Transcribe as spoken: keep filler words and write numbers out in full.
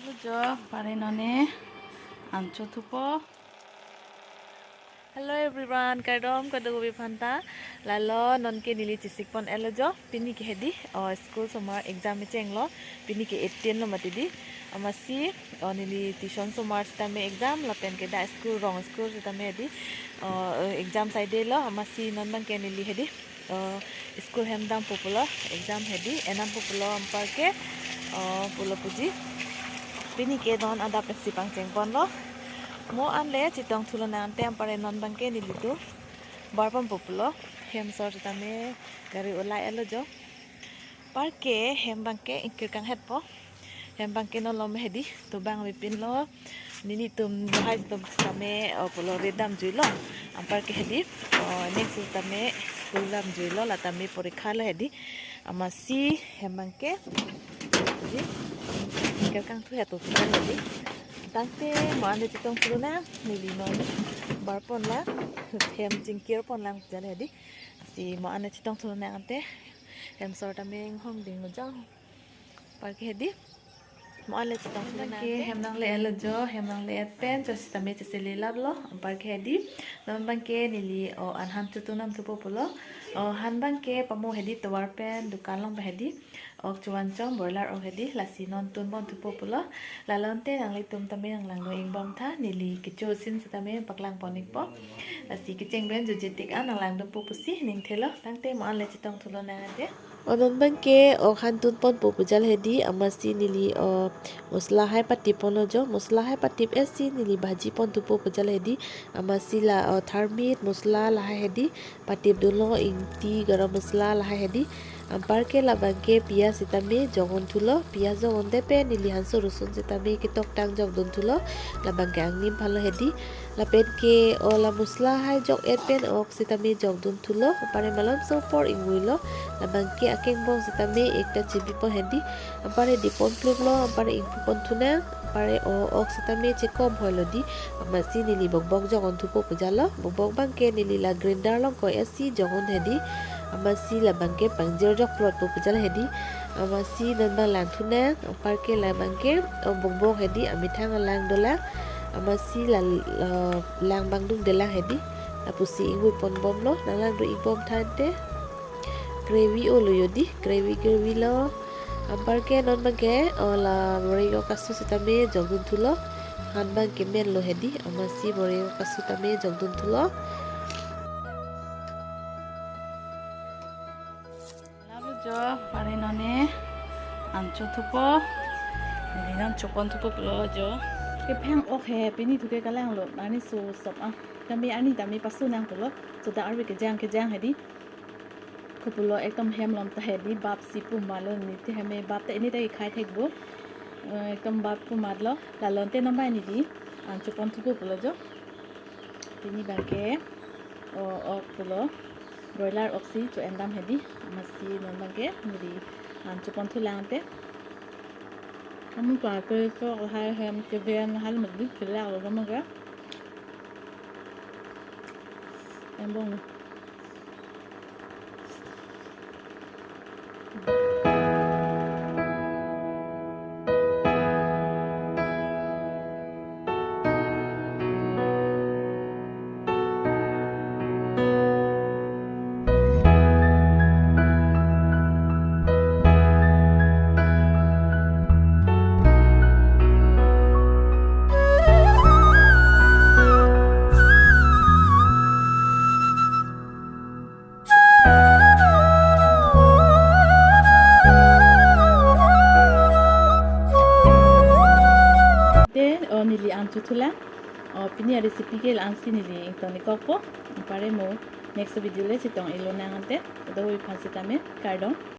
Jo, pare non ne an chothupo. Hello everyone, kardom kadokave aphanta. Lalo non ke neli chesik pon etlo jo. Pini ke hedi, o, school osomar exam chenglo. Pini ke eighteen lo mati di. Amatsi, o, neli tuition osomar sitame exam lapen ke dak school, rong school sitame hedi, o, exam saidelo. Amatsi non abang ke neli hedi, o, school hem dampo pulo, exam hedi, en dampo pulo, anparke, o, pulo puji. Pini ke non adap pensi pangcheng ponlo. Mo an le chetong thu lonang ante, anpar non abang ke nelitum bar ponpo pulo. Hem asor sitame gari olai etlo jo. Anparke hem abang ke ingkir kanghetpo. Hem abang ke non lo me hedi, to bang bipin lo. Nelitum hai to sitame, o, pulo rit damjuilo. Anparke hedi, o, next sitame school damjuilo, la tame porikha lo hedi. Amatsi hem abang ke, hedi, ingkir kangthu heto pulo hedi. Tangte mo an le chetong thu lonang, neli non bar ponlang, hem chingkir ponlang pulo hedi. Si mo an le chetong thu lonang ante, hem asor tame inghong dinglo jo. Anparke hedi, mo an le chetong thu lonang ante. Hem nangle etlo jo, hem nangle et pen, cho sitame chesele laplo. Anparke hedi, non abang ke neli, o, an han chotunam thupo pulo. O, han abang ke pamo hedi, tovar pen dukan along pen hedi. Ok chovan chom, broiler ok hedi, lasi non tun pon thupo pulo. Lalo ante nanglitum tame nanglangdun ingbom tha, neli kecho asin sitame paklang pon ikpo. Lasi kecheng pen jujetik an nanglangdunpo pusi ning thelo, tangte mo an le chetong thu lonang ante. O non abang ke ok han tun ponpo pulo hedi, amatsi neli, o, masala hai patip ponlo jo, masala hai patip etsi neli bhaji pon thupo pulo hedi, amatsi la, o, tharmit, masala lahai hedi, patip dunlo, ingti, garam masala lahai hedi. Anparke labang ke piyaj sitame jokdun thulo, piyaj jokdunde pen neli hanso rosun sitame ketoktang jokdun thulo, labang ke angnim aphanlo hedi. Lapen ke, o, la masala hai jok et pen ok sitame jokdun thulo, anpar malomso apor ingvuilo, labang ke akengbong sitame ekta chibi pon hedi, anpar hedi pon pluplo, anpar ingpu pon thunang, anpar o ok sitame chekom hoilo di, amatsi neli bokbok jokdun thupo pulo, bokbok abang ke neli la grinder along koi etsi jokdun hedi, amatsi labang ke pangjir jok plotpo pulo hedi, amatsi non abang lang thunang, anparke labang ke, o, bokbok hedi, amethang alang dolang, amatsi la, la, lang abang dungdelang hedi, lapusi ingvui ponbomlo, nanglangdun ingbom tha ante. Gravy olo jo di, gravy, gravy lo. Anparke non abang ke, o, la boreng ok kasu sitame jokdun thulo. Han abang ke menlo hedi, amatsi boreng ok kasu tame jokdun thulo. Lalo jo, pare non ne an chothupo. Neli non chopon thupo pulo jo. Kephang ok he, pini thu ke kalanglo, arni so sop a. Tame arni tame pasu nang pulo. Soda arve kejang kejang hedi. Kopulo ekdom hem lom ta hedi, bap si pu malo, neli te hem bap ta ini ta ikhai thekpo. Eh, ekdom bap pu matlo, lalo ante non abang neli an chopon thupo pulo jo. Pini abang ke, o, ok pulo, broiler ok si cho-en dam hedi, amatsi non abang ke neli an chopon thulang ante. Kamu pa ke cho hai hem ke ben hal mat dik kelak lo kamu ke. Embong. Te, o, neli an chothulang. O, pini a recipe ke la-an si neli ingtong ikokpo. Anpar mo next video le chetong ik lonang ante. Kadokave aphan sitame kardom.